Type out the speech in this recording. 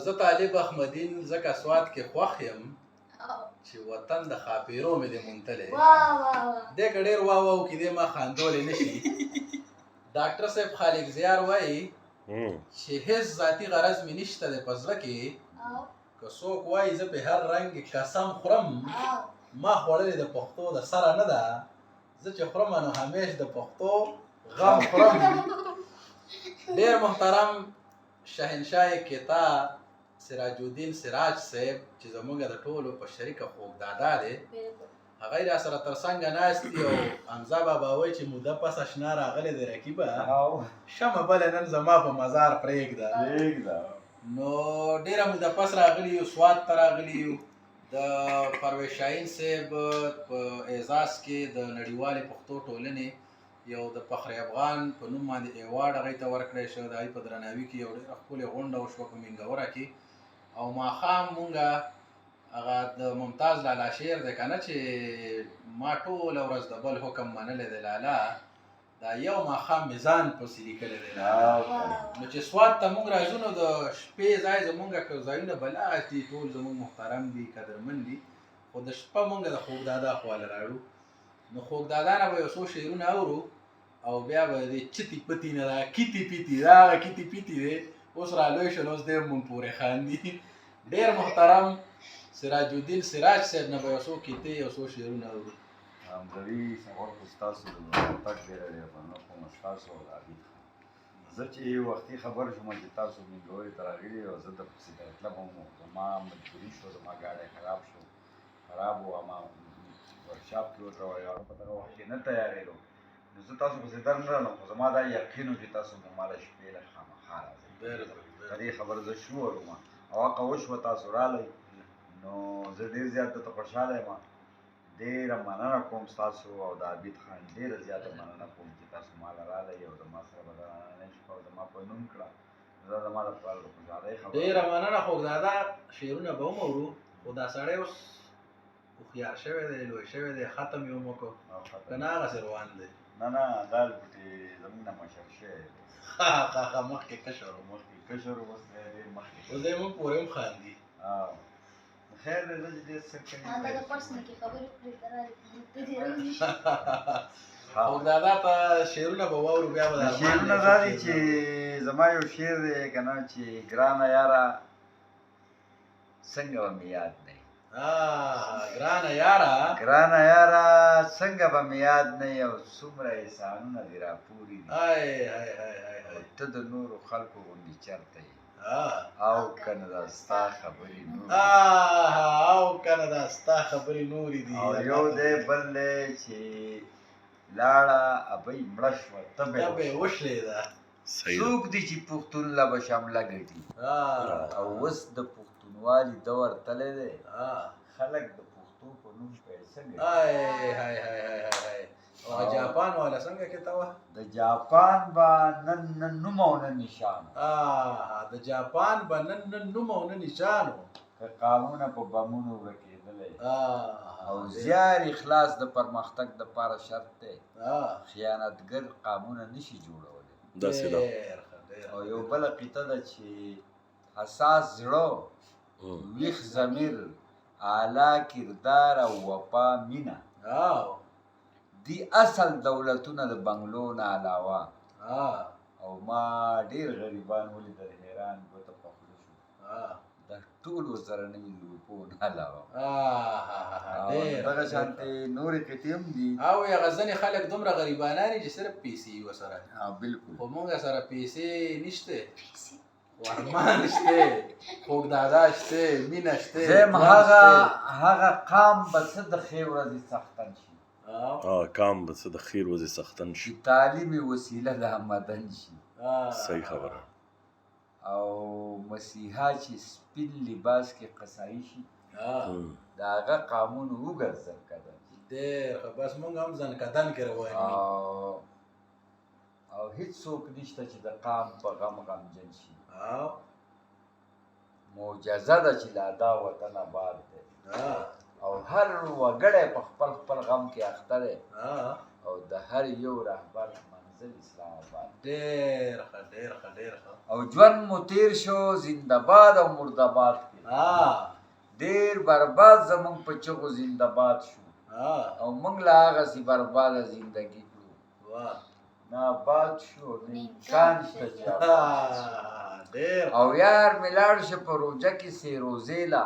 زه طالب احمدین ځکه سوات کې خوښ یم چې وطن د خاپیرو مې دی مونتلی. واه واه واه. دی که ډېر واه واه وکړي، دی ما خاندولی نه شي. ډاکټر صاحب خالق زیار وایي چې هیڅ ذاتي غرض مې نشته دی په زړه کې، که څوک وایي زه په هر رنګ قسم خورم، ما خوړلې د پښتو د سره نه ده، زه چې خورم نو همیش د پښتو غم خورم. ډېر محترم شهنشاه کتا سراج الدین سراج صاحب چې زمونږ د ټولو په شریکه خوږ دادا دی، هغه یې را سره تر څنګه ناست دي. او حمزه بابا وایي چې موده پس اشنا راغلی دی رقیبه، شمه بله نن زما په مزار پرېږده. نو ډېره موده پس راغلي یو، سوات ته راغلي یو، د پرویز شاهین صاحب په اعزاز کې د نړیوالې پښتو ټولنې یو د فخر افغان په نوم باندې ایوارډ هغوی ته ورکړی شو. د هغوی په درناوي کې یو ډېره ښکلې غونډه وشوه په مینګوره کې. او ماښام مونږه هغه د ممتاز لالا شعر دی که نه، چې ما ټوله ورځ د بل حکم منلی دی لالا، دا یو ماښام مې ځان پسې لیکلی دی لالا. نو چې سوات ته مونږ راځو نو د شپې ځای زمونږ که ځایونه بلا دي، ټول زمونږ محترم دي، قدرمن دي، خو د شپه مونږ د خوږ دادا خواله راړو. نو خوږ دادا نه به یو څو شعرونه اورو او بیا به دې چتي پتي نه دا کیتي پیتي، دا هغه کیتي پیتي دی، اوس را لوی شو نو اوس دی مونږ پورې خاندي. ډېر محترم سراج الدین سراج صاحب نه به یو څو کیتې یو څو شعرونه اورو. حمزوي اول خو ستاسو د راتګ ډېره ډېره مننه کوم، ستاسو او د عابد خان. زه چې وختي خبر شوم چې تاسو مینګورې ته راغلي او زه درپسې درتلم هم، زما مجبوري شو، زما ګاډی خراب شو، خراب و، ما ورکشاپ کې ودرولی، هغه په دغه وخت کې نه تیارېدو، نو زه تاسو پسې در نه رالم، خو زما دا یقین و چې تاسو به ما له شپې له خامخا راځئ، په دې خبره زه شور وم او هغه وشوه، تاسو رالئ، نو زه ډېر زیات درته خوشحاله یم. ډېره مننه کوم ستاسو او د عابد خان ډېره زیاته مننه کوم چې تاسو ما له رالئ او زما سره به دا نننۍ شپه زما په نوم کړه، دا زما لپاره د خوشحالۍ خبره. ډېره مننه خوږ دادا، شعرونه به هم اورو، خو دا سړی اوس هوښیار شوی دی، لوی شوی دی، ختم یې هم وکړو، که نه هغسې روان دی. نه نه، دا بوټي زموږ نه مشر شوی دی. ښه ښه ښه، مخکې کشر و، مخکې کشر و، اوس دی ډېر مخکې. اوس دی موږ پورې هم خاندي. خیر دی، زه چې ډېر څه کوي. دا د پرس نه کې خبرې وکړې، ته راغلې، ته دې راغلې. خو دادا ته شعرونه به واورو، بیا به شعرونه دا دي چې زما یو شعر دی که نه، چې ګرانه یاره څنګه به مې یاد نه یې. ګرانه یاره، ګرانه یاره څنګه به مې یاد نه یې، او څومره احسانونه دې راپورې دي، او ته د نورو خلکو غوندې چېرته یې، او که نه دا ستا خبرې نورې دي، او که نه دا ستا خبرې نورې دي. او یو دی بل دی چې لاړه ابۍ مړه شوه تبه یې وشلېده. څوک دي چې پښتون له به شمله ګټي، او اوس د پښتونوالي دور تللی دی، خلک د پښتو په نوم پیسې ګټي. او جاپان والا څنګه کیته وه؟ د جاپان به نن نه نوم او نه نشان. د جاپان به نن نه نوم او نه نشان و، که قامونه په بمونو ورکېدلی. او زیار اخلاص د پرمختګ دپاره شرط دی، خیانتګر قامونه نشي جوړولی. داسې ده. او یو بله قطعه ده چې حساس زړه، ویښ ضمیر، اعلی کردار او وفا مینه دي اصل دولتونه د بنګلو نه علاوه. او ما ډېر غریبان ولیدل، حیران ګوته په خوله شو، دا ټول ورسره نه وي د روپو نه علاوه. دغه شانتې نورې قطعې هم دي. او هغه ځینې خلک دومره غریبانان دي چې صرف پیسې یې ورسره، بالکل، خو مونږ سره پیسې نشته، ارمان شته، خوږ دادا شته، مینه شته. زم هغه هغه قام به څه د ښې ورځې څښتن شي، کام به څه د ښې ورځې څښتن شي، چې تعلیم یې وسیله د آمدن شي. صحیح خبره. او مسیحا چې سپین لباس کې قصایي شي، د هغه قامونو وګرځ ځنکدن شي. ډېر ښه، بس مونږ هم ځنکدن کې روان یو. او هیڅوک نشته چې د قام په غم غمجن شي. معجزه ده چې لا دا وطن آباد دی، او هر وګړی په خپل خپل غم کې اخته دی، او د هر یو رهبر منزل منزل اسلام آباد. ډېر ښه، ډېر ښه، ډېر ښه. او ژوند مو تیر شو زنده باد او مرده باد کې. ډېر برباد زمونږ په چغو زنده باد شو. او مونږ له هغسې برباده زندګي کړو. واه. نه آباد شو نه امکان شته چې آباد شو. ډېر. او یار مې لاړ شه په روژه کې سې روزې له.